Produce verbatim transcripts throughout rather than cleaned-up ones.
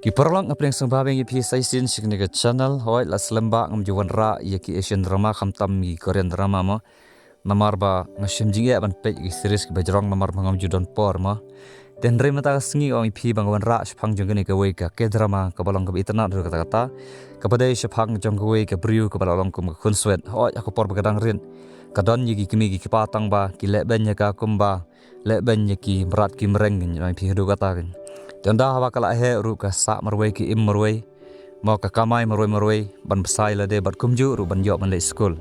Ki paralok, nga pdiang sngewbha biang ïa phi sa shisien sha kane ka channel. Hooid, la slem ba ngam ju wanrah ïa ki Asian drama, khamtam ki Korean drama mo. Namar ba nga shem jingeh ban peit ki series kiba jrong namar ba ngam ju don por mo. Te hynrei mynta ka sngi ong ïa phi ba nga wanrah shaphang jong kane kawei ka K-drama kaba long kaba itynnad haduh katta katta, kaba dei shaphang jong kawei ka briew kaba la long kum ka khunswet. Hooid, ha ka por ba ka dang rit, ka don ïa ki kmie ki kpa tang ba ki leh beiñ ïa ka kumba leh beiñ ïa ki mrad ki mreng, kane ong ïa phi haduh katta kane. Te ynda haba ka la heh ruh ka sah marwei, ka im marwei mo, ka kamai marwei marwei ban bsa ïa lade bad kumjuh ruh ban ïoh ban leit skul.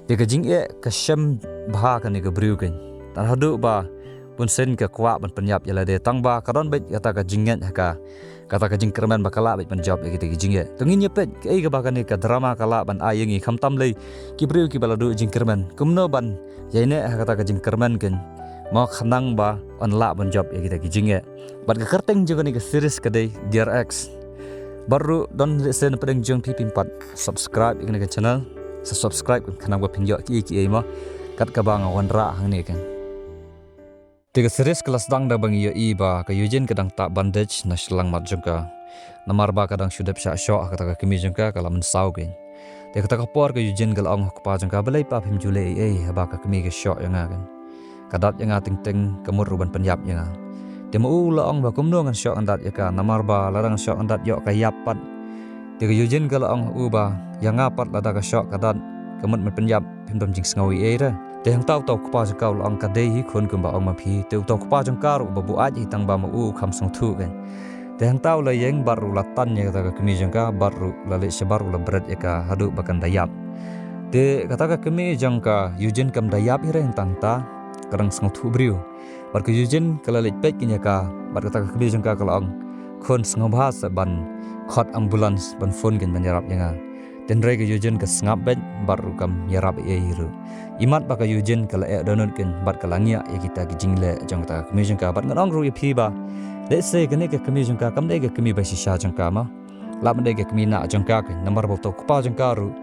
Te ka jingeh ka shem bha kane ka briew kane. Tang haduh ba bunsien ka kwah ban pynïap ïa lade, tang ba ka don beit kata ka jingngeit ha ka, kata ka jingkyrmen ba ka lah beit ban jop ïa kita ki jingeh. To ngin ïa peit kaei kaba kane ka drama ka lah ban ai ïa ngi, khamtam lei ki briew kiba la duh jingkyrmen, kumno ban ïaineh ha kata ka jingkyrmen kane mo, khnang ba yn lah ban jop ïa kita ki jingeh. Bad ka kyrteng jong kane ka series ka dei Dear Ex. Bad ruh don lehse na pdeng jong phi phim pat subscribe ïa kane ka channel, sa subscribe kane khnang ba phin ïoh kiei kiei mo kat kaba nga wanrah hangne kane. Te ka series ka la sdang da ba ngi ïohi ba ka Yujin ka dang tah bandage na shyllangmat jong ka, namar ba ka dang shu dep shah shoh ha kata ka kmie jong ka, ka la mynsaw kane. Te kata ka por ka Yujin ka la ong ha u kpa jong ka, balei pa phim ju leh ei ei haba ka kmie ka shoh ïa nga kane. Ka dat ïa nga teng teng, ka mut ruh ban pynïap ïa nga. Te ma u la ong ba kumno ngan shoh ngan dat ïa ka, namar ba lada ngan shoh ngan dat ïoh ka ïap pat. Te ka Yujin ka la ong ha u ba ïa nga pat lada ka shoh ka dat, ka mut ban pynïap, phim don jingsngew ei ei re. Te hangta uta u kpa jong ka u la ong ka dei hi khun, kumba ong ma phi. Te uta u kpa jong ka ruh ba buaid hi tang ba ma u u kham sngewthuh kane. Te hangta u la ïeng bad ruh la tan ïa kata ka kmie jong ka bad ruh la leit shabar, u la bret ïa ka haduh ba kan da ïap. Te kata ka kmie jong ka Yujin kam da ïap hi re, hangta hangta ka dang sngewthuh briew. Bad ka Yujin ka la leit peit kane ïa ka, bad kata ka kmie jong ka ka la ong, khun, sngewbha sa ban khot ambulance ban phone kane ban ïarap ïa nga. Te hynrei ka Yujin ka sngap beit bad ruh kam ïarap ei ei ruh. Imat ba ka Yujin ka la eh dohnud kane bad ka la ngiah ïa kita ki jingleh jong kata ka kmie jong ka. Bad ngan ong ruh ïa phi ba lehse kane ka kmie jong ka kam dei ka kmie ba shisha jong ka mo, lah ban dei ka kmie nah jong ka kane, namar ba uta u kpa jong ka ruh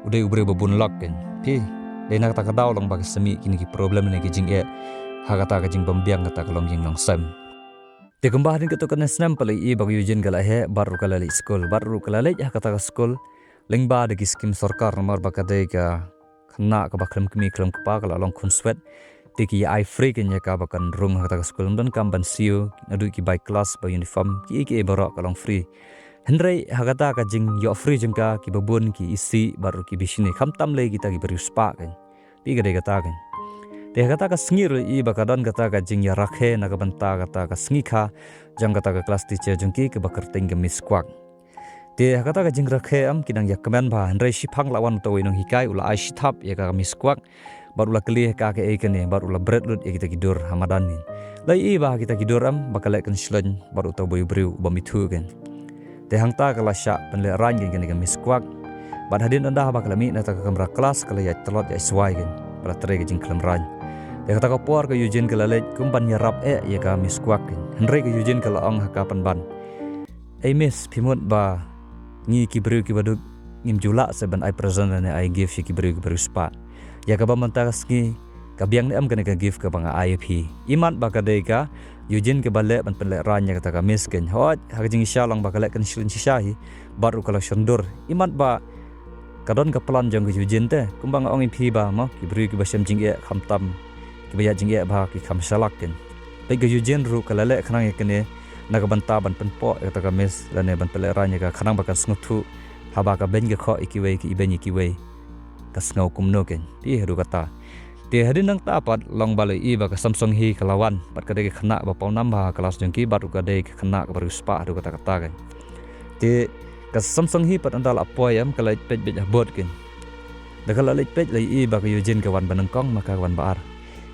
u dei u briew ba bun lok kane. Phi, dei na kata ka daw long ba ka sa mih kine ki problem ne ki jingeh ha kata ka jingbym biang, kata ka longïing longsem. Te kumba hadien katto katne snem pat la ïohi ba ka Yujin ka la heh bad ruh ka la leit skul, bad ruh ka la leit ha kata ka skul lyngba da ki skim sorkar, namar ba ka dei ka khynnah kaba khlem kmie khlem kpa, ka la long khunswet. Te ki ïa ai free kane ïa ka ba kan rung ha kata ka skul, ym donkam ban siew, naduh ki bai klas, bai uniform, kiei kiei baroh ka long free. Hynrei ha kata ka jingïoh free jong ka, kiba bun ki isih bad ruh ki bishni, khamtam lei kita kiba riewspah kane. Phi, ka dei kata kane. Te ha kata ka sngi ruh la ïohi ba ka don kata ka jingïarakhe na ka bynta kata ka sngi kha jong kata ka class teacher jong ki kaba kyrteng ka Miss Kwak. Te ha kata ka jingrakhe em ki dang ïakmen bha, hynrei shiphang la wan uta uwei u nonghikai, u la ai shithap ïa ka Miss Kwak bad u la kylli ha ka kaei kane, bad u la bret lut ïa kita ki dur ha madan kane. La ïohi ba ha kita ki dur em ba ka leh kynshlaiñ bad uta uwei u briew uba mithuh kane. Te hangta ka la shah pynlehraiñ kane ka Miss Kwak. Bad hadien ynda haba ka la mih na kata ka kamra klas, ka la ïaid tlot ïaid swai kane, ba la trei ka jingkhlem raiñ. Te kata ka por ka Yujin ka la leit kum ban ïarap eh ïa ka Miss Kwak kane. Hynrei ka Yujin ka la ong ha ka pynban, "Ei Miss, phi mut ba ngi ki briew kiba duk ngim ju lah sa ban ai present ne ai gift ïa ki briew kiba riewspah. Ïa kaba mynta ka sngi ka biang ne em kane ka gift kaba nga ai ïa phi?" Imat ba ka dei ka Yujin kaba leh ban pynlehraiñ ïa kata ka Miss kane. Hooid, ha ka jingshisha long ba ka leh kynshlaiñ shisha hi bad ruh ka la shon dur. Imat ba ka don ka plan jong ka Yujin te, kumba nga ong ïa phi ba mo, ki briew kiba shem jingeh khamtam kiba ïaid jingeh bha ki kham shalak kane. Peit, ka Yujin ruh ka la leh khnang ïa kane na ka bynta ban pynpoh ïa kata ka Miss lane ban pynlehraiñ ïa ka khnang ba kan sngewthuh, haba ka beiñ ka khoh ïa kiwei, ka ibeiñ ïa kiwei, ka sngew kumno kane. Phi, haduh katta. Te hadien nangta pat long ba la ïohi ba ka Sam Sung Hee ka la wan, bad ka dei ka khynnah ba pawnam bha ha klas jong ki, bad ruh ka dei ka khynnah kaba riewspah haduh katta katta kane. Te ka Sam Sung Hee pat ynda la poi em ka la leit peit beit ha board kane. Da ka la leit peit la ïohi ba ka Yujin ka wan ba nyngkong, ma ka ka wan ba ar.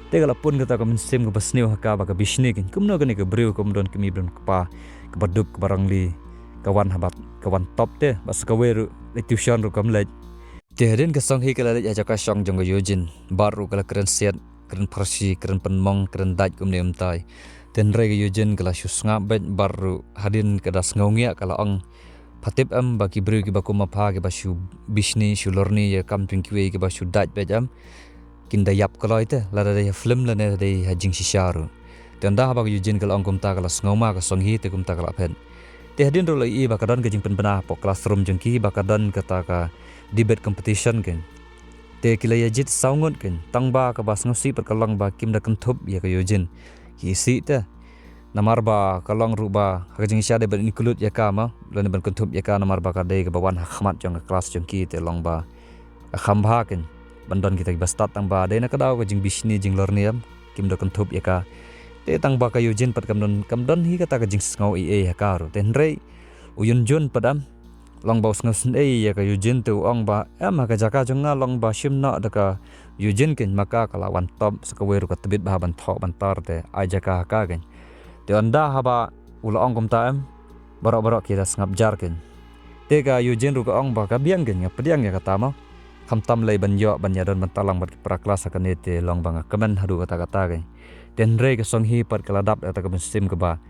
Te ka la pun kata ka mynsiem kaba sniew ha ka ba ka bishni kane, kumno kane ka briew kaba ym don kmie ym don kpa, kaba duk kaba rangli, ka wan haba ka wan top te, bad sa kawei ruh leit tuition ruh kam leit. Te hadien ka Sung Hee ka la leit ha jaka shong jong ka Yujin, bad ruh ka la kren siat, kren pharshi, kren pynmong, kren dait kumne kumtai. Te hynrei ka Yujin ka la shu sngap beit bad ruh hadien ka da sngew ngiah ka la ong, "Pha tip em ba ki briew kiba kum ma pha kiba shu bishni shu lorni ïa ka kam jong kiwei kiba shu dait beit em, kin da ïap kloi te, lada dei ha film lane dei ha jingshisha ruh." Te ynda haba ka Yujin ka la ong kumta ka la sngew ma ka Sung Hee, te kumta ka la phet. Te hadien ruh la ïohi ba ka don ka jingpynbna hapoh classroom jong ki ba ka don kata ka debate competition kein. Te ki la ïa jied saw ngut kein, tang ba kaba sngewsih pat ka long ba kim da kynthup ïa ka Eugene. Ki isih te. Namar ba ka long ruh ba ha ka jingshisha dei ban include ïa ka ma, lane ban kynthup ïa ka namar ba ka dei kaba wan ha khmat jong ka class jong ki, te long ba ka kham bha kein ban don kita kiba stad, tang ba dei na ka daw ka jingbishni jinglorni em, kim da kynthup ïa ka. Te tang ba ka Eugene pat kam don, kam don hi kata ka jingsngew ei ei ha ka ruh. Te hynrei u Hyunjun pat em, long ba u sngewsynei ïa ka Eugene, te u ong ba em, ha ka jaka jong nga long ba shim noh da ka Eugene kein, ma ka ka la wan top sa kawei ruh ka tbit bha ban thoh ban tar, te ai jaka ha ka kein. Te ynda haba u la ong kumta em, baroh baroh ki da sngap jar kein. Te ka Eugene ruh ka ong ba ka biang kein, nga pdiang ïa kata mo. Khamtam lei ban ïoh ban ïa don ban talang bad ki para klas ha kane, te long ba nga kmen haduh katta katta kein. Te hynrei ka Songhi pat ka la dap da kata ka mynsiem kaba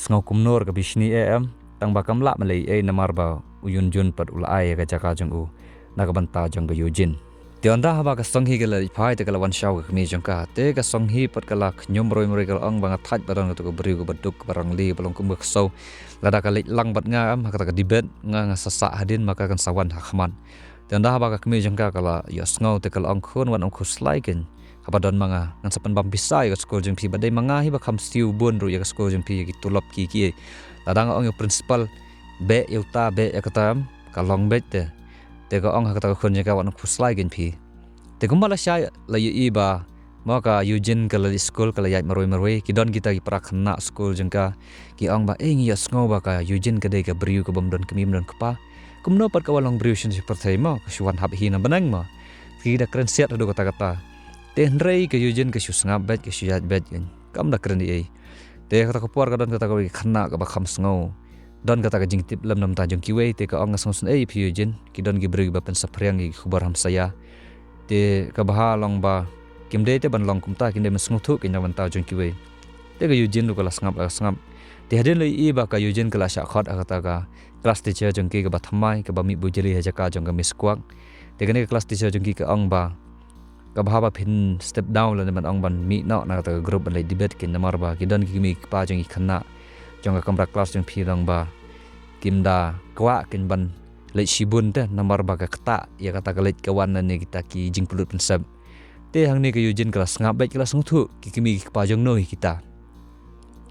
sngew kumno ka bishni eh em, tang ba kam lah ban leh ei ei namar ba u Hyunjun pat u la ai ïa ka jaka jong u na ka bynta jong ka Eugene. Te ynda haba ka Songhi ka la leit phai, te ka la wan shaw ka kmie jong ka. Te ka Songhi pat ka la khñium marwei marwei, ka la ong ba nga thait ba don katu ka briew kaba duk, kaba rangli, kaba long kum ka ksew. Lada ka leit lang bad nga em ha kata ka debate, nga, nga sa sah hadien, ma ka kan sa wan ha khmat. Te ynda haba ka kmie jong ka ka la ïohsngew, te ka la ong, khun, wat nym khuslai kein. Haba don ma nga, ngan sa pynbam pisa ïa ka skul jong phi, ba dei ma nga hi ba kham siew bun ruh ïa ka skul jong phi, ïa ki tulop ki ki. Lada nga ong ïa u principal, beh ïa uta, beh ïa kata em, ka long beit te. Te ka ong ha kata ka khun jong ka, wat nym khuslai kein phi. Te kumba la shai la ïohi ba mo ka Eugene ka la leit skul, ka la ïaid marwei marwei, ki don kita ki para khynnah skul jong ka ki ong ba, eh, ngi ïohsngew ba ka Eugene ka dei ka briew kabym don kmie bym don kpa. Kumno pat ka wan long briew sha pyrthei mo, ka shu wan hap hi na bneng mo. Ki da kren siat haduh katta katta. Te hynrei ka Eugene ka shu sngap beit, ka shu ïaid beit, kam da kren ei ei. Te kata ka por ka don kata kawei ka khynnah kaba kham sngew, don kata ka jingtip lem na bynta jong kiwei, te ka ong, nga sngewsynei ïa phi Eugene, ki don ki briew kiba pynsaphriang ïa ki khubor hamsaïa. Te kaba ha long ba kim dei te ban long kumta, kim dei ban sngewthuh kein na bynta jong kiwei. Te ka Eugene ruh ka la sngap, la sngap. Te hadien la ïohi ba ka Eugene ka la shah khot ha kata ka class teacher jong ki kaba thymmai, kaba mih bujli ha jaka jong ka Miss Kwak. Te kane ka class teacher jong ki ka ong ba kaba ha ba phin step down lane ban ong ban mih noh na kata ka group ban leit debate kein, namar ba ki don ki kmie ki kpa jong ki khynnah jong ka kamra class jong phi, long ba kim da kwah kein ban leit shibun te, namar ba ka ktah ïa kata ka leit ka wan lane kita ki jingpynlut pynsep. Te hangne ka Eugene ka la sngap beit, ka la sngewthuh ki kmie ki kpa jong no hi kita.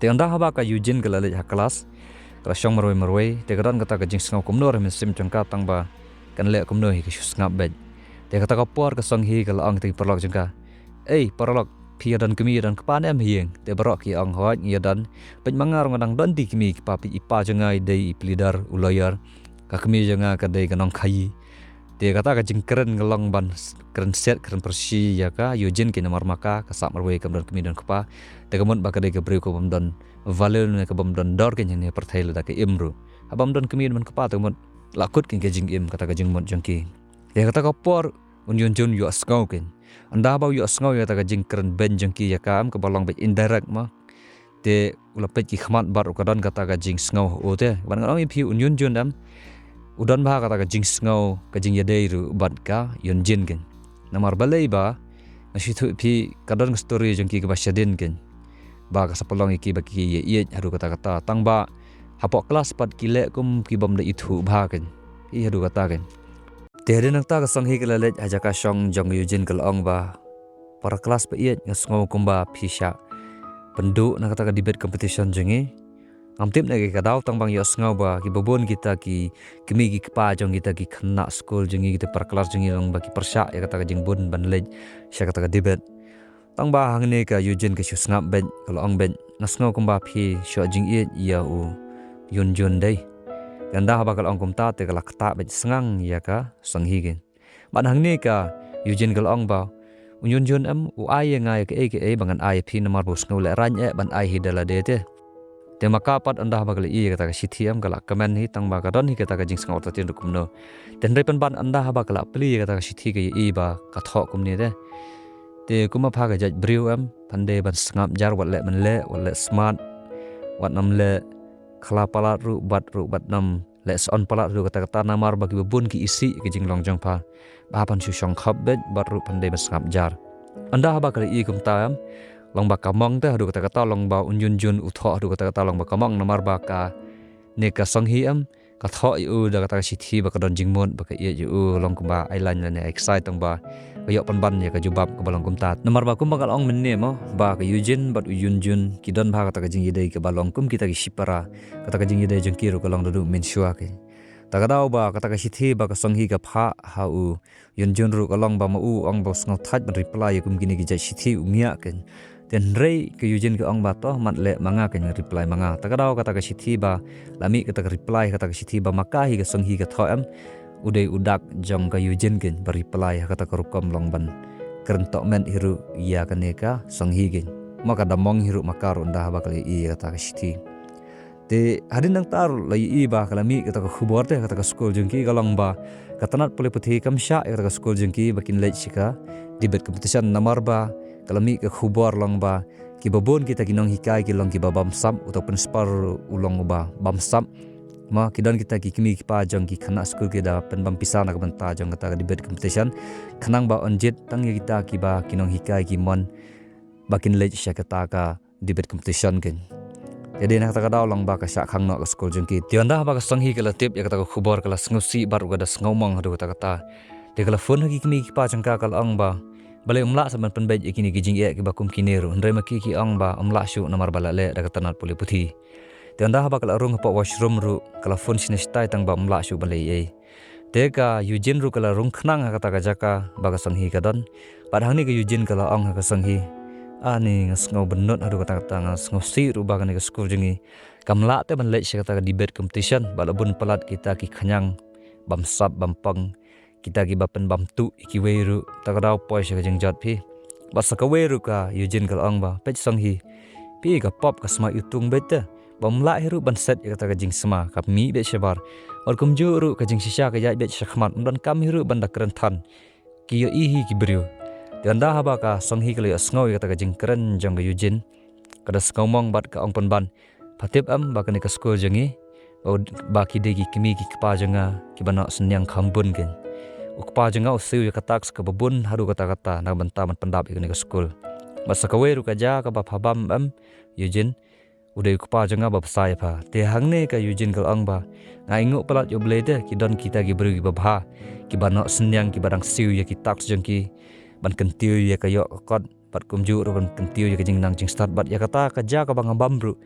Te ynda haba ka Eugene ka la leit ha klas, ka la shong marwei marwei, te ka don kata ka jingsngew kumno ha mynsiem jong ka, tang ba kan leh kumno hi, ka shu sngap beit. Te kata ka por ka Songhi ka la ong ïa ki paralok jong ka, ei paralok, phi ïa don kmie ïa don kpa ne em ha ïing? Te baroh ki ong, hooid ngi ïa don. Peit ma nga ruh nga dang don ïa ki kmie ki kpa, peit i pa jong nga i dei i pleader, u lawyer, ka kmie jong nga ka dei ka nongkhaïi. Te kata ka jingkren ka long ban s-, kren siat kren pyrshah ïa ka Eugene kein, namar ma ka ka sah marwei, kam don kmie don kpa. Te ka mut ba ka dei ka briew kabym don value ne kabym don dor kein ha pyrthei lada ka im ruh. Haba ym don kmie ym don kpa, te ka mut la kut kein ka jingim, kata ka jingmut jong ki. Te kata ka por u Hyunjun u ïohsngew kein. Ynda haba u ïohsngew ïa kata ka jingkren beiñ jong ki ïa ka, em, kaba long beit indirect mo. Te u la peit ki khmat bad ruh ka don kata ka jingsngew ha u te. Bad ngan ong ïa phi, u Hyunjun em, u don bha kata ka jingsngew, ka jingïadei ruh bad ka Hyunjin kein. Namar balei ba nga shu ïathuh ïa phi, ka don ka story jong ki kaba shadien kein, ba ka sa pynlong ïa ki ba ki ïaieit haduh katta katta, tang ba hapoh klas pat ki leh kum ki bym da ithuh bha kein. Ïa haduh katta kein. Te hadien nangta ka Songhi ka la leit ha jaka shong jong ka Hyunjin, ka la ong ba, para klas ba ïeit, nga sngew kumba phi shah pynduh na kata ka debate competition jong ngi. Ngam tip na kaei ka daw, tang ba nga ïohsngew ba kiba bun kita ki kmie ki kpa jong kita ki khynnah skul jong ngi, kita para klas jong ngi, long ba ki pyrshah ïa kata ka jingbun ban leit sha kata ka debate. Tang ba hangne ka Hyunjin ka shu sngap beit, ka la ong beit, nga sngew kumba phi shoh jingïeit ïa u Hyunjun dei. Te ynda haba ka la ong kumta te ka la ktah beit sngang ïa ka Songhi kein. Bad hangne ka Hyunjin ka la ong ba, u Hyunjun em, u ai ïa nga ïa kaei kaei ba ngan ai ïa phi, namar ba u sngew lehraiñ eh ban ai hi da lade te. Te ma ka pat ynda haba ka la ïohi ïa kata ka shithi em, ka la kmen hi, tang ba ka don hi kata ka jingsngew artatien ruh kumno. Te hynrei pynban ynda haba ka la plie ïa kata ka shithi ka ïohi ba ka thoh kumne te. Te kumba pha ka jait briew em, phan dei ban sngap jar, wat leh mynleh, wat leh smart, wat nym leh khala palat ruh, bad ruh bad nym leh sah palat ruh katta katta, namar ba kiba bun ki isih ka jinglong jong pha. Ba phan shu shong khop beit bad ruh phan dei ban sngap jar. Ynda haba ka la ïohi kumta em, long ba ka mong te haduh katta katta, long ba u Hyunjun u thoh haduh katta katta, long ba ka mong namar ba ka ne ka Song Hee em, ka thoh ïa u da kata ka shithi ba ka don jingmut, ba ka ïeit ïa u, long kumba ai lain lane ai ksai, tang ba ka ïoh pynban ïa ka jubab kaba long kumta. Namar ba kumba ka la ong mynne mo, ba ka Yoo Jin bad u Yoon Jun ki don bha kata ka jingïadei kaba long kum kita ki shipara, kata ka jingïadei jong ki ruh ka long da duh mynshuwa kein. Ta ka daw ba kata ka shithi ba ka Song Hee ka phah ha u Yoon Jun ruh ka long ba ma u ong ba u sngewthait ban reply ïa kum kine ki jait shithi, u ngiah kein. Te hynrei ka Yoo Jin ka ong ba to, mat leh ma nga kein, reply ma nga. Ta ka daw kata ka shithi ba la mih kata ka reply, kata ka shithi ba ma ka hi ka Song Hee ka thoh em, u dei u dak jong ka Yoo Jin kein ba reply ha kata ka rukom long ban kren tohmet hi ruh ïa kane ka Song Hee kein. Ma ka da mong hi ruh ma ka ruh ynda haba ka la ïohi ïa kata ka shithi. Te hadien nangta ruh la ïohi ba ka la mih kata ka khubor te ha kata ka skul jong ki, ka long ba ka tnat pule puthi kam shah ïa kata ka skul jong ki ba kin leit sha ka debate competition, namar ba ka la mih ka khubor long ba kiba bun kita ki nonghikai ki long kiba bamsap, uta u principal u long uba bamsap. Ma ki don kita ki kmie ki kpa jong ki khynnah skul ki da pynbam pisa na ka bynta jong kata ka debate competition, khnang ba yn jied tang ïa kita kiba ki nonghikai ki mon ba kin leit sha kata ka debate competition kein. Te dei na kata ka daw long ba ka shah khang noh ka skul jong ki. Te ynda haba ka Song Hee ka la tip ïa kata ka khubor, ka la sngewsih bad ruh ka da sngewmong haduh katta katta. Te ka la phone ha ki kmie ki kpa jong ka, ka la ong ba balei ym lah shuh ban pynbeit ïa kine ki jingeh kiba kum kine ruh, hynrei ma ki ki ong ba ym lah shuh namar ba la leh da ka tnat pule puthi. Te ynda haba ka la rung hapoh washroom ruh, ka la phone shane shatai tang ba ym lah shuh ban leh ei ei. Te ka Yoo Jin ruh ka la rung khnang ha kata ka jaka ba ka Song Hee ka don. Bad hangne ka Yoo Jin ka la ong ha ka Song Hee, ani nga sngew bynnud haduh katta katta, nga sngewsih ruh ba kane ka skul jong ngi kam lah te ban leit sha kata ka debate competition, bad la bun palat kita ki khñiang bamsap bampang, kita kiba pynbam tuh ïa kiwei ruh. Ta ka daw poi sha ka jingjot phi. Bad sa kawei ruh ka Yoo Jin ka la ong ba, peit Song Hee, phi ka pop ka sma iwtung beit te, ba ym lah hi ruh ban set ïa kata ka jingsma, ka mih beit shabar. Bad kumjuh ruh ka jingshisha ka ïaid beit sha khmat, ym donkam hi ruh ban da kren than, ki ïohi hi ki briew. Te ynda haba ka Song Hee ka la ïohsngew ïa kata ka jingkren jong ka Yoo Jin, ka da sngewmong bad ka ong pynban, pha tip em ba kane ka skul jong ngi, ba, ba ki dei ki kmie ki kpa jong nga kiba noh synñiang kham bun kein. U kpa jong nga u siew ïa ka tax kaba bun haduh katta katta na ka bynta ban pyndap ïa kane ka skul. Bad sa kawei ruh ka jaka ba pha bam em Yoo Jin, u dei u kpa jong nga ba bsa ïa pha. Te hangne ka Yoo Jin ka la ong ba, nga ainguh palat ïa U Blei te, ki don kita ki briew kiba bha, kiba noh synñiang, kiba dang siew ïa ki tax jong ki ban kyntiew ïa ka ïoh ka kot, bad kumjuh ruh ban kyntiew ïa ka jingnang jingstad. Bad ïa kata ka jaka ba nga bam ruh,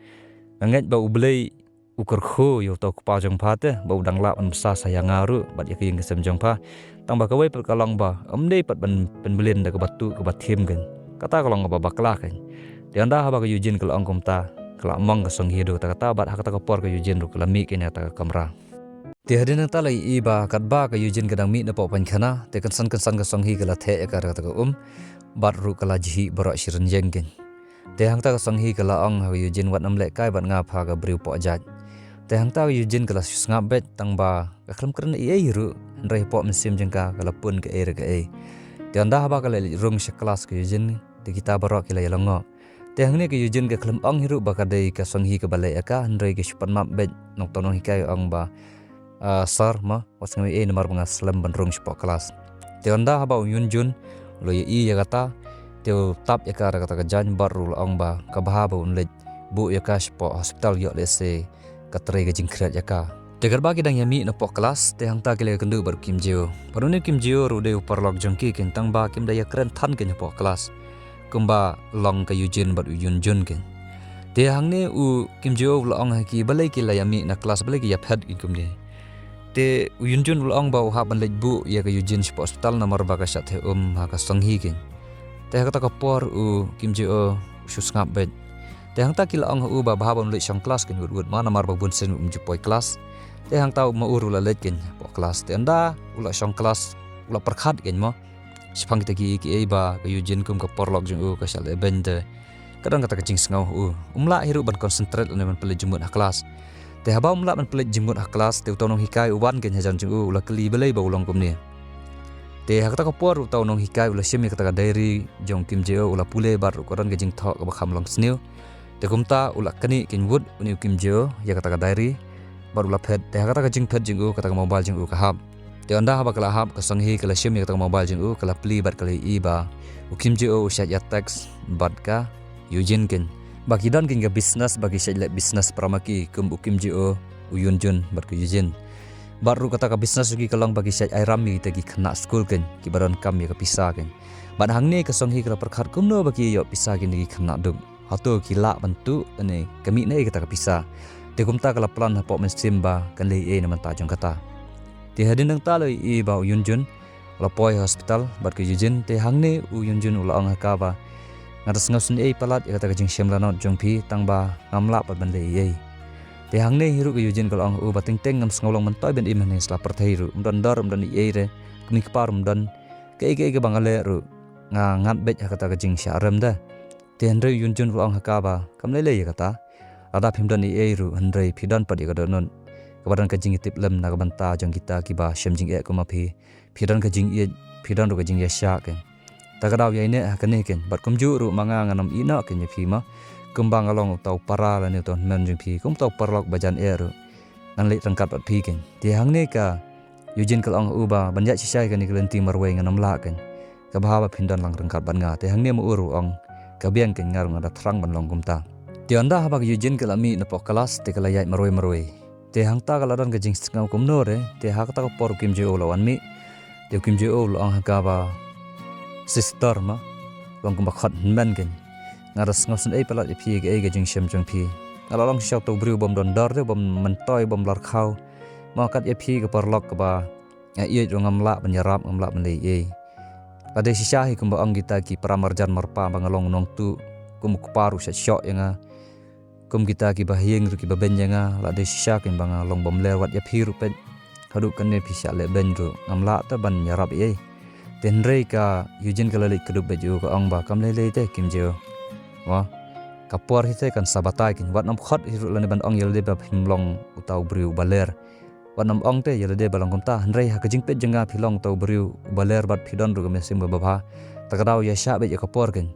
nga ngeit ba U Blei u kyrkhu ïa uta u kpa jong pha te, ba u dang lah ban bsa sa ïa nga ruh bad ïa ka ïing ka sem jong pha. Tang ba kawei pat ka long ba ym dei pat ban pynblin da kaba tuh kaba thim kein. Kata ka long kaba bakla kein. Te ynda haba ka Yoo Jin ka la ong kumta, ka la mong ka Song Hee haduh katta katta, bad ha kata ka por ka Yoo Jin ruh ka la mih kein na kata ka kamra. Te hadien nangta la ïohi ba katba ka Yoo Jin ka dang mih napoh paikhana, te kynsan kynsan ka Song Hee ka la theh ïa ka da kata ka um, bad ruh ka la jhieh baroh shi rynïeng kein. Te hangta ka Song Hee ka la ong ha ka Yoo Jin, wat nym lehkai bad nga, pha ka briew poh jait. Te hangta ka Yoo Jin ka la shu sngap beit, tang ba ka khlem kren ei ei ruh, hynrei hapoh mynsiem jong ka ka la pun kaei re kaei. Te ynda haba ka la leit rung sha klas ka Yoo Jin, te kita baroh ki la ïalyngngoh. Te hangne ka Yoo Jin ka khlem ong hi ruh ba ka dei ka Song Hee kaba leh ïa ka, hynrei ka shu pan map beit, nongthaw nonghikai ong ba, ah, sir, ma wat sngew ei ei namar ba nga slem ban rung shapoh klas. Te ynda haba u Yoon Jun u la ïohi ïa kata, te u tap ïa ka da kata ka jaiñ bad ruh u la ong ba ka bha ba un leit buh ïa ka shapoh hospital, ïoh lehse ka trei ka jingkhriat ïa ka. Te katba ki dang ïa mih napoh klas, te hangta ki la ïakynduh bad u Kim Jeo. Bad une u Kim Jeo ruh u dei u paralok jong ki kein, tang ba kim da ïakren than kein hapoh klas, kumba long ka Yoo Jin bad u Yoon Jun kein. Te hangne u Kim Jeo u la ong ha ki, balei ki la ïa mih na klas, balei ki ïa phet kein kumne. Te u Yoon Jun u la ong ba u hap ban leit buh ïa ka Yoo Jin shapoh hospital namar ba ka shah theh um ha ka Song Hee kein. Te ha kata ka por u Kim Jeo u shu sngap beit. Te hangta ki la ong ha u ba bha ban leit shong klas kein wut wut, ma namar ba bun sien um ju poi klas. Te hangta ma u ruh u la leit kein hapoh klas. Te ynda u la shong klas, u la pyrkhat kein mo, shaphang kita kiei kiei ba ka Yoo Jin kum ka paralok jong u ka shah leh beiñ te ka don kata ka jingsngew ha u. Um lah hi ruh ban concentrate lane ban pynleit jingmut ha klas. Te haba um lah ban pynleit jingmut ha klas, te uta u nonghikai u wan kein hajan jong u, u la kylli balei ba u long kumne. Te ha kata ka por uta u nonghikai u la shim ïa kata ka diary jong u Kim Jeo, u la pule bad ruh ka don ka jingthoh kaba kham long sniew. Te kumta u la knieh kein wut une u Kim Jeo ïa kata ka diary bad u la phet. Te ha kata ka jingphet jong u, kata ka mobile jong u ka hap. Te ynda haba ka la hap, ka Song Hee ka la shim ïa kata ka mobile jong u, ka la plie bad ka la ïohi ba u Kim Jeo u shait ïa text bad ka Yoo Jin kein, ba ki don kein ka business, ba ki shait leh business para ma ki, kum u Kim Jeo u Yunjun bad ka Yujin. Bad ruh kata ka business jong ki ka long ba ki shait ai ram ïa kita ki khynnah skul keiñ, kiba donkam ïa ka pisa keiñ. Bad hangne ka Songhi ka la pyrkhat kumno ba ki ïoh pisa kine ki khynnah duk. Hato ki lah ban tuh ne ka mih na ei kata ka pisa. Te kumta ka la plan hapoh mynsiem ba kan leh ei na bynta jong kata. Te hadien nangta la ïohi ba u Yunjun u la poi ha hospital bad ka Yujin, te hangne u Yunjun u la ong ha ka ba, nga da sngewsynei palat ïa kata ka jingshem lanot jong phi, tang ba ngam lah pat ban leh ei ei. Te hangne hi ruh ka Yujin ka la ong ha u ba, teng teng ngam sngewlong myntoi ban im hangne sla pyrthei ruh, ym don dor ym don ei ei re, kmie kpa ruh ym don, kaei kaei kaba nga leh ruh nga ngat beit ha kata ka jingshah rem de. Te hynrei u Yunjun u la ong ha ka ba, kam lei lei ïa kata. Lada phim don ei ei ruh hynrei phi don pat ïa ka dohnud kaba don ka jingïatiplem na ka bynta jong kita kiba shem jingeh kum ma phi. Phi don ka jingïeit, phi don ruh ka jingïaishah keiñ. Ta ka daw ïaineh ha kane keiñ, bad kumjuh ruh ma nga ngan ym ïeh noh keiñ ïa phi ma. Kumba nga long uta u para lane uta u hynmen jong phi, kum uta u paralok ba jan eh ruh ngan leit ryngkat bad phi keiñ. Te hangne ka Yujin ka la ong ha u ba, ban ïaid shisha ïa kane ka lynti marwei ngan ym lah keiñ. Ka bha ba phin don lang ryngkat bad nga. Te hangne ma u ruh u ong, ka biang keiñ, nga ruh nga da thrang ban long kumta. Te ynda haba ka Yujin ka la mih napoh klas te ka la ïaid marwei marwei. Te hangta ka la don ka jingsngew kumno re, te ha kata ka por u Kim Jio u la wan mih. Te u Kim Jio u la ong ha ka ba, sister ma, long kumba khot hynmen keiñ. Nga da sngewsynei palat ïa phi ïa kaei ka jingshem jong phi. Nga la long shisha uta u briew bym don dor te, bym myntoi, bym larkhaw. Ma kat ïa phi ka paralok kaba nga ïeit ruh ngam lah ban ïarap, ngam lah ban leh ei ei. Lada shisha hi kumba ong kita ki para marjan marpa ba nga long u nongtuh, kum u kpa ruh shah shoh ïa nga. Kum kita kiba ha ïing ruh kiba beiñ ïa nga, lada shisha keiñ ba nga long bym ler, wat ïa phi ruh peit. Haduh kane phi shah leh beiñ ruh ngam lah te ban ïarap ei ei. Te hynrei ka Yujin ka la leit kdup beit ïa u, ka ong ba, kam lei lei te Kim Jio. Wa, ka por hi te kan sa batai keiñ, wat nym khot hi ruh lane ban ong ïa lade ba phim long uta u briew ba ler. Wat nym ong te ïa lade ba long kumta, hynrei ha ka jingpeit jong nga phi long uta u briew ba ler bad phi don ruh ka mynsiem kaba bha. Ta ka daw ïaishah beit ïa ka por keiñ.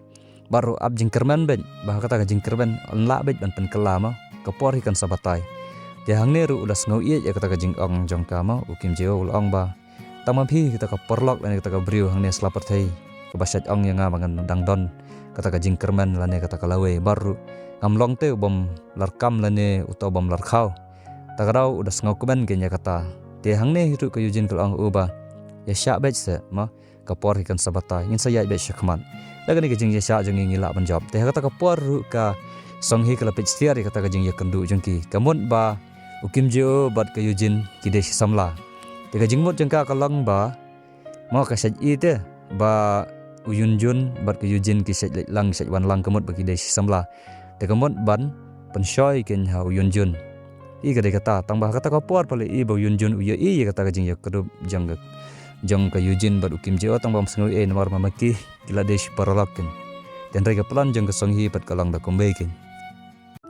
Bad ruh ap jingkyrmen beit, ba ha kata ka jingkyrmen yn lah beit ban pynkylla ma, ka por hi kan sa batai. Te hangne ruh u la sngew ïeit ïa kata ka jingong jong ka ma, u Kim Jio u la ong ba, tang ma phi kata ka paralok lane kata ka briew hangne sla pyrthei kaba shait ong ïa nga ba ngan dang don kata ka jingkyrmen lane kata ka lawei, bad ruh ngam long te u bym larkam lane uta u bym larkhaw. Ta ka daw u da sngewkmen keiñ ïa kata. Te hangne hi ruh ka Yujin ka la ong ha u ba, ïaishah beit seh ma, ka por hi kan sa batai, ngin sa ïaid beit shakhmat. Da kane ka jingïaishah jong ngi ngi lah ban jop. Te ha kata ka por ruh ka Songhi ka la peit syiar ïa kata ka jingïakynduh jong ki. Ka mut ba u Kim Jio bad ka Yujin ki dei shi samla. Te ka jingmut jong ka ka long ba, ma, ka shait ïeit te ba u Yunjun bad ka Yujin ki shait leit lang shait wan lang, ka mut ba ki dei shi samla. Te ka mut ban pynshoi keiñ ha u Yunjun. Ïa ka dei kata, tang ba ha kata ka por pat la ïohi ba u Yunjun u ïohi ïa kata ka jingïakdup jong ka, jong ka Yujin bad u Kim Jio, tang ba um sngew ei namar ma ma ki ki la dei shi paralok keiñ. Te hynrei ka plan jong ka Songhi pat ka long da kumwei keiñ.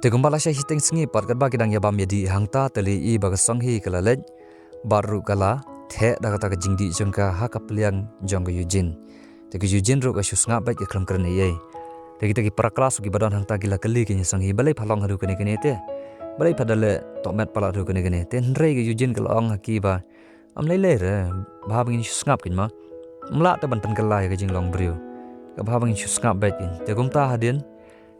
Te kumba la shai shiteng sngi pat katba ki dang ïabam ïadih hangta te la ïohi ba ka Songhi ka la leit bad ruh ka la theh da kata ka jingdih jong ka ha ka pliang jong ka Yujin. Te ka Yujin ruh ka shu sngap beit, ka khlem kren ei ei. Te kita ki para klas kiba don hangta ki la kylli keiñ ïa ka Songhi, balei pha long haduh kane kane te? Balei pha da leh tohmet palat haduh kane kane? Te hynrei ka Yujin ka la ong ha ki ba, ym lei lei re, bha ba ngin shu sngap keiñ ma. Ym lah te ban pynkylla ïa ka jinglong briew. Ka bha ba ngin shu sngap beit keiñ. Te kumta hadien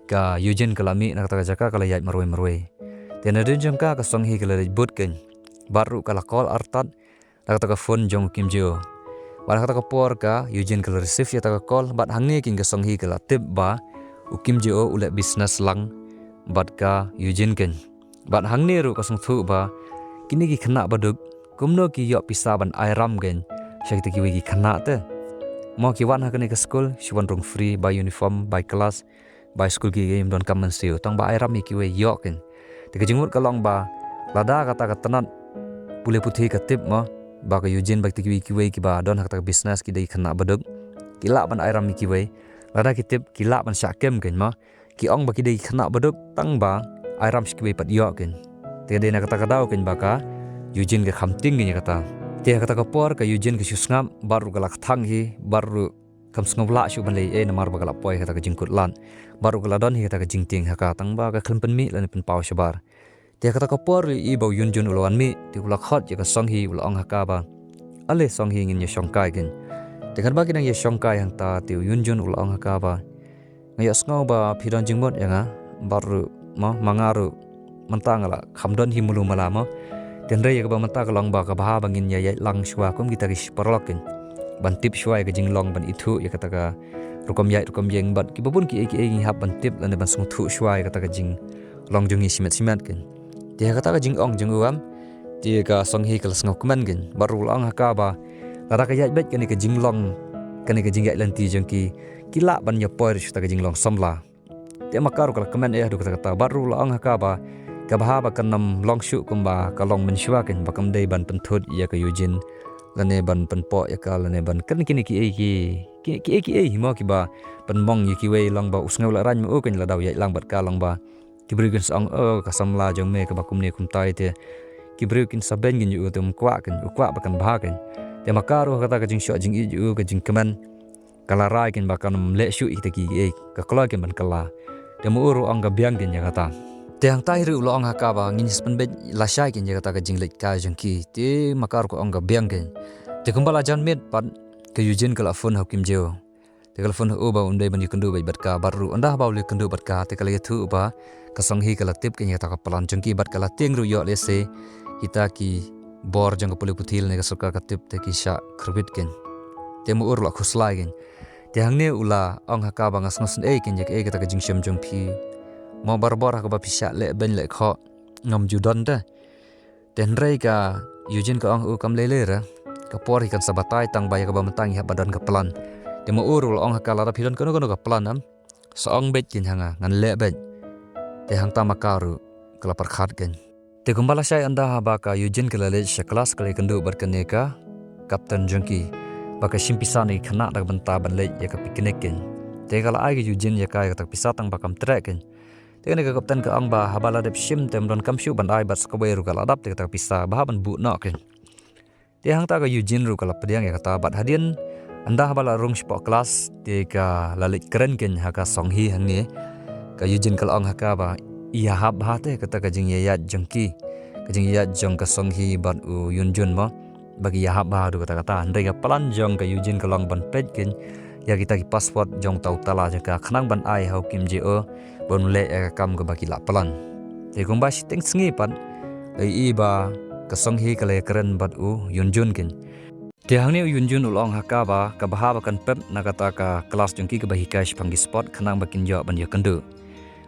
ka Yujin ka la mih na kata ka jaka, ka la ïaid marwei marwei. Te nadien jong ka ka Songhi ka la leit bud keiñ. Bad ruh ka la call artat na kata ka phone jong u Kim Jio. Bad ha kata ka por ka Yujin ka la receive ïa kata ka call, bad hangne keiñ ka Songhi ka la tip ba u Kim Jio u leh business lang bad ka Yujin keiñ. Bad hangne ruh ka sngewthuh ba kine ki khynnah baduk kumno ki ïoh pisa ban ai ram keiñ sha kita kiwei ki khynnah te. Mo, ki wan ha kane ka skul shu wan rung free, bai uniform, bai klas, bai skul ki, ki ym donkam mynsiem, tang ba ai ram ïa kiwei ïoh keiñ. Te ka jingmut ka long ba lada kata ka tnat pule puthi ka tip mo ba ka Yujin bad kita kiwei kiwei kiba don ha kata ka business ki dei ki khynnah baduk, ki lah ban ai ram ïa kiwei. Lada ki tip ki lah ban shah kem keiñ mo. Ki ong ba ki dei ki khynnah baduk tang ba ai ram sha kiwei pat ïoh keiñ. Te dei na kata ka daw keiñ ba ka Yujin ka kham tieng keiñ ïa kata. Te ha kata ka por ka Yujin ka shu sngap, bad ruh ka la kthang hi, bad ruh kam sngewlah shuh ban leh ei ei namar ba ka la poi ha kata ka jingkut lad. Bad ruh ka la don hi kata ka jingtieng ha ka, tang ba ka khlem pynmih lane pynpaw shabar. Te ha kata ka por la ïohi ba u Yunjun u la wan mih, te u la khot ïa ka Songhi, u la ong ha ka ba, ale Songhi, ngin ïa shongkai keiñ. Te katba ki dang ïa shongkai hangta te u Yunjun u la ong ha ka ba, nga ïohsngew ba phi don jingmut ïa nga, bad ruh mo, ma nga ruh mynta nga la kham don hi mulu mala mo. Te hynrei ïa kaba mynta ka long ba ka bha ba ngin ïa ïaid lang shuwa kum kita ki paralok kin ban tip shuwa ïa ka jinglong ban ithuh ïa kata ka rukom ïaid rukom ïeng bad kiba bun kiei kiei ngi hap ban tip lane ban sngewthuh shuwa ïa kata ka jinglong jong ngi shimet shimet kin. Te ha kata ka jingong jong u em, te ka Song Hee ka la sngewkmen kin bad ruh la ong ha ka ba lada ka ïaid beit kane ka jinglong, kane ka jingïaid lynti jong ki, ki lah ban ïa poi ruh sha kata ka jinglong samla. Te ma ka ruh ka la kmen eh haduh katta katta bad ruh la ong ha ka ba ka bha ba kan ym long shuh kumba ka long mynshuwa kin ba kam dei ban pynthut ïa ka Eugene lane ban pynpoh ïa ka lane ban kren kine kiei ki, ki, kiei kiei hi mo kiba pynmong ïa kiwei long ba u sngew la rang ma u kin lada u ïaid lang bad ka long ba ki briew kin sa ong, oh, ka samla jong me kaba kumne kumtai te ki briew kin sa beiñ kin ïa u te um kwah kin, u kwah ba kan bha kin. Te ma ka ruh kata ka jingshoh jingïeit ïa u, ka jingkmen ka la rai kin ba kan ym leh shuh ïa kita kiei, ka kloi kin ban kylla. Te ma u ruh ong ka biang kin ïa kata. Te hangta hi ruh u la ong ha ka ba ngin sa pynbeit lashai kin ïa kata ka jingleit kai jong ki. Te ma ka ruh ka ong ka biang kin. Te kumba la jan miet pat ka Eugene ka la phone ha u Kim Jeo. Te ka la phone ha u ba un dei ban ïakynduh beit bad ka bad ruh ynda ba u la ïakynduh bad ka te ka la ïathuh ba ka Song Hee ka la tip kin ïa kata ka plan jong ki bad ka la tieng ruh ïoh lehse kita ki bor jong ka pule puthi lane ka sorkar ka tip te ki shah kyrwit kin. Te ma u ruh la khuslai kin. Te hangne u la ong ha ka ba nga sngewsynei kin ïa kaei kata ka jingshem jong phi. Mo barabor ha kaba phi shah leh beiñ leh khoh ngam ju don te. Te hynrei ka Eugene ka ong ha u kam lei lei re. Ka por hi kan sa batai tang ba ïa kaba mynta ngi hap ban don ka plan. Te ma u ruh la ong ha ka lada phi don kano kano ka plan em, sa ong beit kin ha nga, ngan leh beit. Te hangta ma ka ruh ka la pyrkhat kin. Te kumba lashai ynda haba ka Eugene ka la leit sha klas ka la ïakynduh bad kane ka kapten jong ki ba ka shim pisa na ki khynnah da ka bynta ban leit ïa ka picnic kin. Te ka la ai ka Eugene ïa ka ïa kata ka pisa tang ba kam treh kin. Te kane ka kapten ka ong ba haba la dep shim te ym donkam shuh ban ai bad sa kawei ruh ka la dap te kata ka pisa ba hap ban buh noh kin. Te hangta ka Eugene ruh ka la pdiang ïa kata bad hadien ynda haba la rung shapoh klas te ka la leit kren kin ha ka Song Hee hangne. Ka Eugene ka la ong ha ka ba ïa hap bha te kata ka jingïaid jong ki, ka jingïaid jong ka Song Hee bad u Eun Jun mo, ba ki ïa hap bha haduh katta katta. Hynrei ka plan jong ka Eugene ka long ban peit kin ïa kita ki password jong uta u tala jong ka khnang ban ai ha u Kim Jeo ban leh ïa ka kam kaba ki la plan. Te kumba shiteng sngi pat la ïohi ba ka Song Hee ka la ïakren bad u Eun Jun kin. Te hangne u Eun Jun u la ong ha ka ba ka bha ba kan pep na kata ka klas jong ki kaba hikai shaphang ki sport khnang ba kin ïoh ban ïakynduh.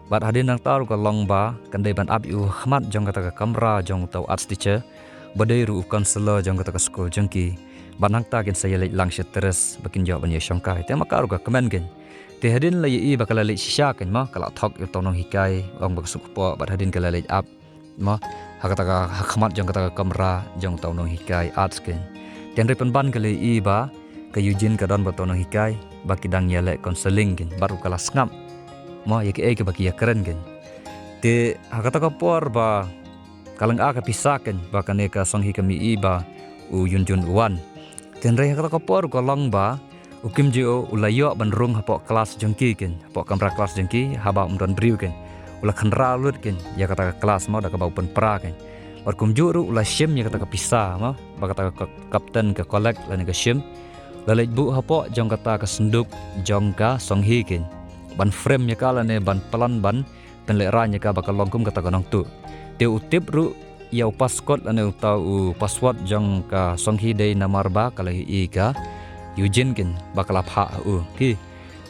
Bad hadien nangta ruh ka long ba kan dei ban ap ïa u ha khmat jong kata ka kamra jong uta u arts teacher ba dei ruh u counselor jong kata ka skul jong ki. Bad nangta kin sa ïaleit lang sha terrace ba kin ïoh ban ïashongkai. Te ma ka ruh ka kmen kin. Te hadien la ïohi ba ka la leit shisha kin mo ka la thok ïa uta u nonghikai, ong ba ka suk kpoh bad hadien ka la leit ap mo ha kata ka ha khmat jong kata ka kamra jong uta u nonghikai arts kin. Te hynrei pynban ka la ïohi ba ka Eugene ka don bad uta u nonghikai ba ki dang ïaleh counselling kin bad ruh ka la sngap mo ïa kaei kaba ki ïakren kin. Te ha kata ka por ba ka la ai ka pisa kin ba kane ka Song Hee kam ïohi ba u Eun Jun u wan. Te hynrei ha kata ka por ka long ba u Kim Jeo u la ïoh ban rung hapoh klas jong ki kin, hapoh kamra klas jong ki haba um don briew kin. U la khynra lut kin ïa kata ka klas mo da kaba u pynpra kin. Bad kumjuh ruh u la shim ïa kata ka pisa mo ba kata ka kapten ka collect lane ka shim. La leit buh hapoh jong kata ka synduk jong ka Song Hee kin ban frame ïa ka lane ban plan ban pynlehraiñ ïa ka ba ka long kum kata ka nongtuh. Te u tip ruh ïa u passcode lane uta u password jong ka Song Hee dei namar ba ka la ïohi ka Eugene kin ba ka la phah ha u. Ki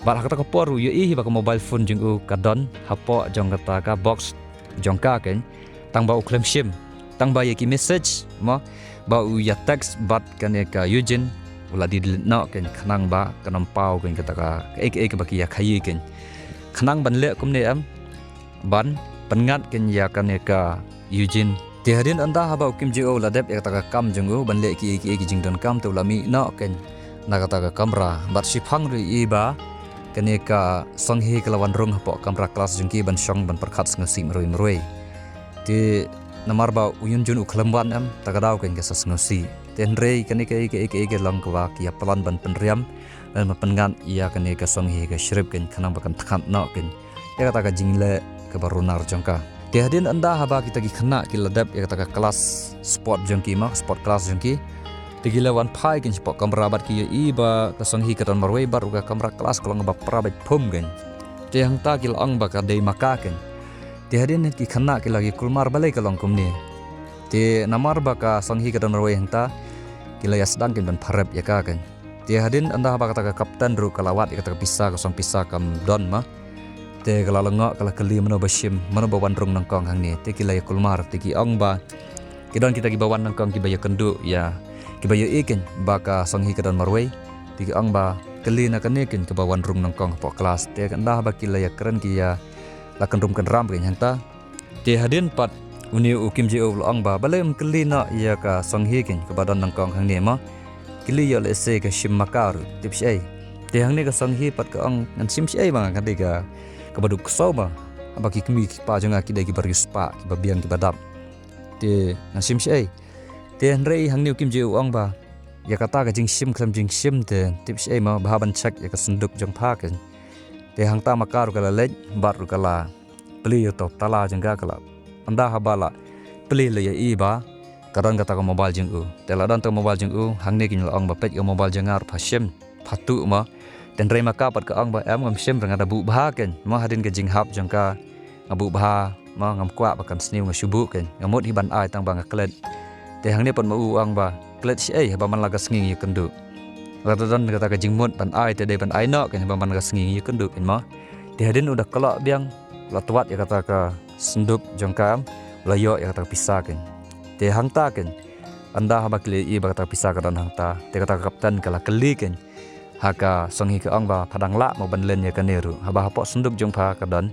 bad ha kata ka por u ïohi hi ba ka mobile phone jong u ka don hapoh jong kata ka box jong ka kin. Tang ba u khlem shim, tang ba ïa ki message mo ba u ïa text bad kane ka Eugene u la delete noh kin khnang ba kan ym paw kin kata ka kaei kaei kaba ki ïa khaïi kin. Khnang ban leh kumne em ban pynngat kin ïa kane ka Eugene. Te hadien ynda haba u Kim Jeo u la dep ïa kata ka kam jong u ban leh kiei kiei ki jingdonkam te u la mih noh kin na kata ka kamra bad shiphang ruh ïohi ba kane ka Song Hee ka la wan rung hapoh kamra klas jong ki ban shong ban pyrkhat sngewsih marwei marwei. Te namar ba u Eun Jun u khlem wan em ta ka daw kin ka sa sngewsih. Te hynrei kane kaei kaei kaei ka long kaba ki ïa plan ban pynriam lane ban pynngat ïa kane ka Song Hee ka shrip kin khnang ba kan thngan noh kin ïa kata ka jingleh kaba runar jong ka. Te hadien ynda haba kita ki khynnah ki la dep ïa kata ka klas sport jong ki mo, sport class jong ki. Te ki la wan phai kin shapoh kamra bad ki ïohi ba ka Song Hee ka don marwei bad ruh ka kamra klas ka long ba pra beit phum kin. Te hangta ki la ong ba ka dei ma ka kin. Te hadien ki khynnah ki la ïa kulmar balei ka long kumne. Te namar ba ka Songhi ka don marwei hangta, ki la ïa sdang kein ban pharep ïa ka kein. Te hadien ynda ba kata ka kapten ruh ka la wad ïa kata ka pisa, ka song pisa kam don ma. Te ka la lyngngoh, ka la kylli mano ba shim, mano ba wan rung nyngkong hangne. Te ki la ïa kulmar, te ki ong ba ki don kita kiba wan nyngkong kiba ïa kynduh ïa, kiba ïohi kein ba ka Songhi ka don marwei. Te ki ong ba kylli na kane kein kaba wan rung nyngkong hapoh klas. Te ynda ba ki la ïa kren ki ïa la kynrum kynram kein hangta. Te hadien pat une u Kim Ji-o u la ong ba balei ym kylli noh ïa ka Songhi kein kaba don nyngkong hangne ma. Kylli ïoh lehse ka shim ma ka ruh, tip shaei. Te hangne ka Songhi pat ka ong ngan shim shaei ma nga, nga dei ka, kaba duk ksew ma. Haba ki kmie ki kpa jong nga ki dei kiba riewspah, kiba biang kiba dap. Te ngan shim shaei. Te hynrei hangne u Kim Ji-o u ong ba ïa kata ka jingshim khlem jingshim te tip shaei ma, bha ban check ïa ka synduk jong pha kein. Te hangta ma ka ruh ka la leit bad ruh ka la plie ïa uto u tala jong ka, ka la, ynda haba la plie la ïohi ba ka don kata ka mobile jong u. Te la don kata ka mobile jong u, hangne kein la ong ba peit ka mobile jong nga ruh pha shim, pha tuh ma. Te hynrei ma ka pat ka ong ba em, ngam shim re, nga da buh bha kein ma, hadien ka jinghap jong ka nga buh bha ma, ngam kwah ba kan sniew, nga shu buh kein, nga mut hi ban ai tang ba nga klet. Te hangne pat ma u u ong ba klet shaei haba man la ka sngi ngi ïa kynduh. Lada don kata ka jingmut ban ai te dei ban ai noh kein haba man la ka sngi ngi ïa kynduh kein ma. Te hadien u da kloi biang, la twad ïa kata ka synduk jong ka, la ïoh ïa kata ka pisa kein. Te hangta kein, ynda haba ki la ïohi ba kata ka pisa ka don hangta, te kata ka kapten ka la kylli kein ha ka Songhi, ka ong ba pha dang lah mo ban len ïa kane ruh, haba hapoh synduk jong pha ka don.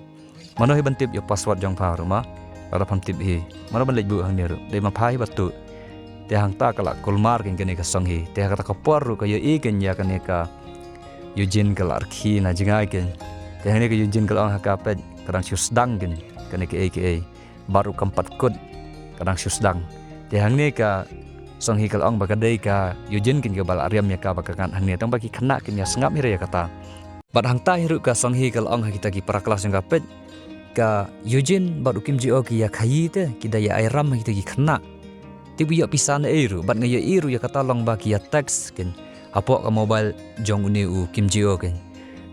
Mano hi ban tip ïa u password jong pha ruh ma? Lada pham tip hi, mano ban leit buh hangne ruh? Dei ma pha hi ba tuh. Te hangta ka la kulmar kein kane ka Songhi. Te ha kata ka por ruh ka ïohi kein ïa kane ka Eugene ka la rkhie na jngai kein. Te hangne ka Eugene ka la ong ha ka, peit, ka dang shu sdang kein kane kaei kaei. Bad ruh kam pat kut, ka dang shu sdang. Te hangne ka Songhi ka la ong ba ka dei ka Eugene kein kaba la riam ïa ka ba ka ngat hangne, tang ba ki khynnah kim ïa sngap hi re ïa kata. Bad hangta hi ruh ka Songhi ka la ong ha kita ki para klas jong ka, peit, ka Eugene bad u Kim Ji-o ki ïa khaii te, ki da ïa ai ram ha kita ki khynnah. Tip u ïoh pisa naei ruh, bad nga ïohi ruh ïa kata long ba ki ïa text kein hapoh ka mobile jong une u Kim Ji-o kein.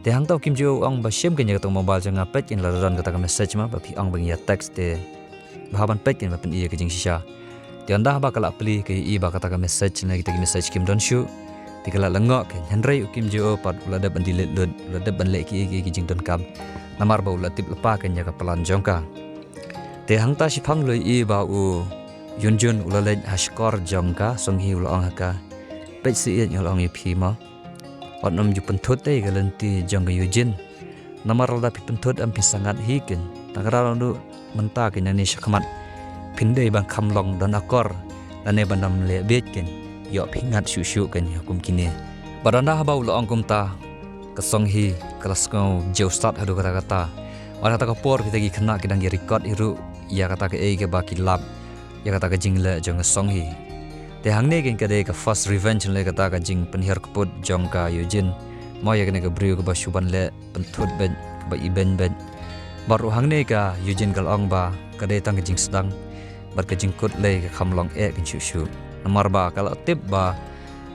Te hangta u Kim Ji-o u ong ba shim kein ïa kata ka mobile jong nga, peit kein lada don kata ka message ma, ba phi ong ba ngi ïa text te bha ban peit kein ba pyni ïa ka jingshisha. Te ynda ba ka la plie ka ïohi ba kata ka message ne kita ki message kim don shuh. Te ka la lyngngoh kein, hynrei u Kim Ji-o pat u la dep ban delete lut, u la dep ban leh kiei kiei ki jingdonkam. Namar ba u la tip lypa kein ïa ka plan jong ka. Te hangta shiphang u la ïohi ba u Eugene u la leit ha shkor jong ka Songhi, u la ong ha ka, peit, shu ïeit, nga la ong ïa phi ma, wat nym ju pynthut ei ka lynti jong ka Eugene. Namar lada phi pynthut em phin sa ngat hi kein. Tang ka daw ruh mynta kein, nangne shakhmat phin dei ban kham long don akor, nangne ban nym leh bieit kein, ïoh phi ngat shuh shuh kein ha kum kine. Bad ynda haba u la ong kumta, ka Songhi ka la sngew jew stad haduh katta katta. Bad ha kata ka por kita ki khynnah ki dang ïa record hi ruh ïa kata kaei kaba ki lap ïa kata ka jingleh jong ka Songhi. Te hangne kein ka dei ka first revenge, lane kata ka jingpynhiar kput jong ka Eugene mo ïa kane ka briew kaba shu ban leh pynthut beit, kaba ibeiñ beit. Bad ruh hangne ka Eugene ka la ong ba ka dei tang ka jingsdang bad ka jingkut lei, ka kham long eh kein shuh shuh. Namar ba ka la tip ba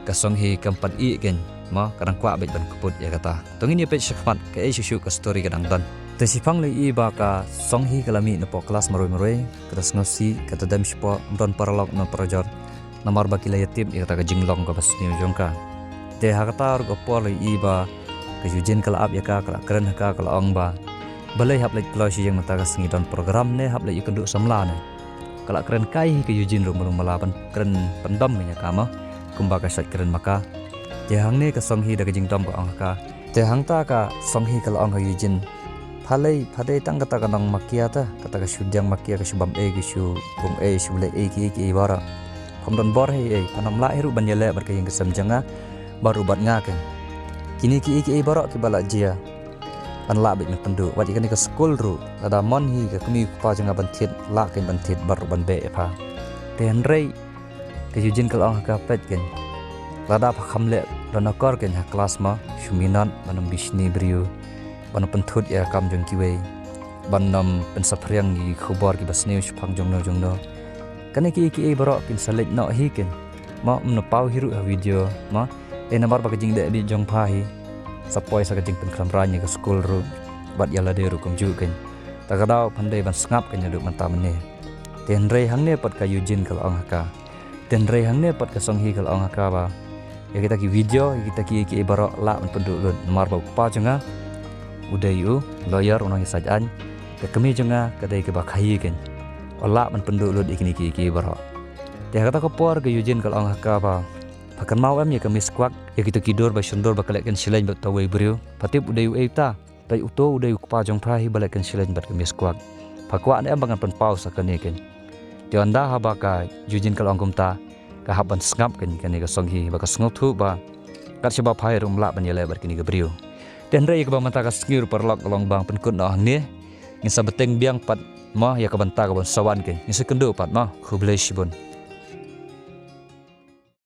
ka Songhi kam pat ïeit kein, mo, ka dang kwah beit ban kput ïa kata. To ngin ïa peit shakhmat kaei shuh shuh ka story ka dang don. Te shiphang u la ïohi ba ka Songhi ka la mih napoh klas marwei marwei, ka da sngewsih, ka da dem shapoh, ym don paralok, ym don parajor. Namar ba ki la ïa tip ïa kata ka jinglong kaba sniew jong ka. Te ha kata ruh ka por u la ïohi ba ka Eugene ka la ap ïa ka, ka la kren ha ka, ka la ong ba balei hap leit kloi sha ïing mynta ka sngi, don program ne hap leit ïakynduh samla ne. Ka la kren kai hi ka Eugene ruh malu mala ban kren pyndom ïa ka mo, kumba ka shait kren ma ka. Te hangne ka Songhi da ka jingdom ka ong ha ka. Te hangta ka Songhi ka la ong ha Eugene, pha lei, pha dei tang kata ka nong makia te, kata ka shu diang makia, ka shu bam ei, ka shu bung ei, shu leh ei kiei kiei baroh. Pham don bor hi ei, phan ym lah hi ruh ban ïaleh bad ka ïing ka sem jong nga bad ruh bad nga kein. Kine kiei kiei baroh kiba la jia, phan lah beit ban pynduh. Wat ïa kane ka skul ruh, lada mon hi ka kmie ka kpa jong nga ban thied, lah kein ban thied bad ruh ban beh ïa pha. Te hynrei ka Eugene ka la ong ha ka, peit kein, lada pha kham leh don akor kein ha klas mo, shu minot ban ym bishni briew, ban ym pynthut ïa ka kam jong kiwei, ban ym pynsaphriang ïa ki khubor kiba sniew shaphang jongno jongno. Kane kiei kiei baroh kin sa leit noh hi kein. Mo, ym na paw hi ruh ha video mo. Ei, namar ba ka jingdeh bieit jong pha hi sa poi sa ka jingpynkhlem rain ïa ka skul ruh bad ïa lade ruh kumjuh kein. Ta ka daw phan dei ban sngap keiñ naduh mynta mynne. Te hynrei hangne pat ka Eugene ka la ong ha ka. Te hynrei hangne pat ka Songhi ka la ong ha ka ba ïa kita ki video, ïa kita ki, ki baroh lah ban pynduh lut namar ba u kpa jong nga u dei u lawyer, u nongïasaid aiñ. Te kmie jong nga ka dei kaba khaii keiñ. U lah ban pynduh lut ïa kine ki, ki baroh. Te ha kata ka por ka Eugene ka la ong ha ka ba pha kynmaw em ïa ka Miss Kwak, ïa kito ki dur ba shon dur ba ka leh keiñ shilliñ bad uta uwei u briew? Pha tip u dei uei uta? Peit uto u dei u kpa jong pha hi ba leh keiñ shilliñ bad ka Miss Kwak. Pha kwah ne em ba ngan pynpaw sa kane keiñ? Te ynda haba ka Eugene ka la ong kumta, ka hap ban sngap keiñ kane ka Songhi ba ka sngewthuh ba kat shaba phai ruh ym lah ban ïaleh bad kine ki briew. Te hynrei ïa kaba mynta ka sngi ruh paralok ka long ba pynkut noh hangne. Ngin sa bteng biang pat mo ïa ka bynta ka ban sa wan keiñ. Ngin sa ïakynduh pat mo. Khublei shibun.